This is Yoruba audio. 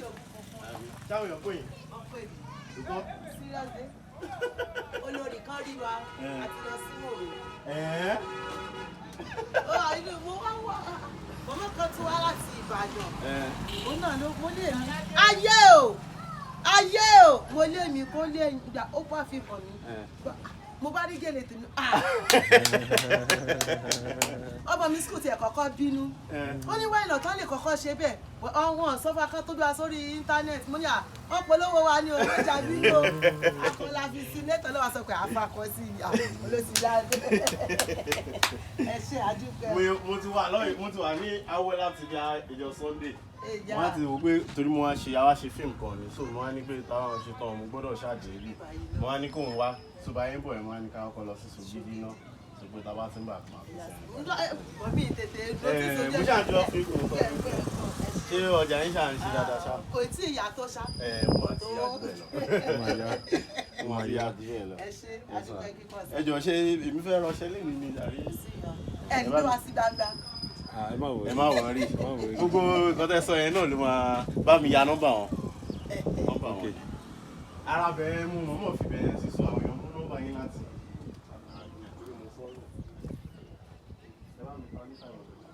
Jogún funfun. Ṣáwọn èèyàn pè yín? Ọkọ èmi. Ṣùgbọ́n Seriously, olórí kan rí wa àti lọ sí mòwe. Ẹ̀ẹ́. Ó wà nínú mo wá wá mọ̀mọ́ kan tún wá láti Ìbàdàn. Ẹ̀ẹ́. Òun náà ló mo lé mi. Ayé o, ayé o, mo lé mi kó lé ìgbà ó bá fi hàn mí. Ẹ̀ẹ́. Mo bá rí gèlè tèmi. Ah! Ọmọ mi school tiẹ̀ kọ́kọ́ bínú. Ẹ̀ẹ́. Ó ní wáìnà tán lè kọ́kọ́ ṣe bẹ́ẹ̀, wọ́n sọ́fà kan tó gbé wa sórí íńtánẹ́ẹ̀tì. Mo ní à wọ́n polówó wa ní owó ìjà bínú o. Akọ́lá fi sí létọ́ lọ́wọ́ sọ pé àfakọ́ sí i olóṣìṣẹ́ ẹ ṣe àdúpẹ́. Mo ti wà lọ́yìn, mo ti wà ní awẹ́ láti bí ìjọ Sunday. Ìyá. Wọ́n á ti wò pé torí mo wá ṣe àwa ṣe fíìmù kan ni, so mo wá ní pé táwọn ṣe tán, mo gbọ́dọ̀ ṣáàjì rí. Mo wá ní kóun wá tó bá yín bọ̀ ẹ̀, mo wá ní ká kọ́kọ́ lọ sí Sògídí náà, so pé tá a bá ti ń bà máa fi sẹ́yìn. Mọ̀mí tètè Ẹ̀, mo ṣàjọ fi kò sọ fún mi. Ṣé ọjà yín ṣáà ń ṣe dáadáa ṣá? Kò tí ì yàtọ̀ ṣá. Ẹ mo àti ìyá jù bẹ́ẹ̀ lọ. Mo àti ìyá jù bẹ́ẹ̀ lọ. Ẹ ṣe àdúpẹ́ kíkọ́ sí. Ẹ jọ̀ọ́, ṣé èmi fẹ́ ránṣẹ́ lẹ́nu mi àrí? Ẹ ní wá sí gbangba. Ah, ẹ má wọrí. Ẹ má wọrí. Ẹ má wọrí. Gbogbo nǹkan tẹ́ sọ yẹn náà ló máa bá mi ya nọ́mbà wọn. Nọ́mbà wọn. Okay. Ara bẹ̀rẹ̀ mú mọ́mọ́ fi bẹ̀rẹ̀ sí sọ àwọn èèyàn mú nọ́mbà yín láti. Ẹ bá mi pa ní 500.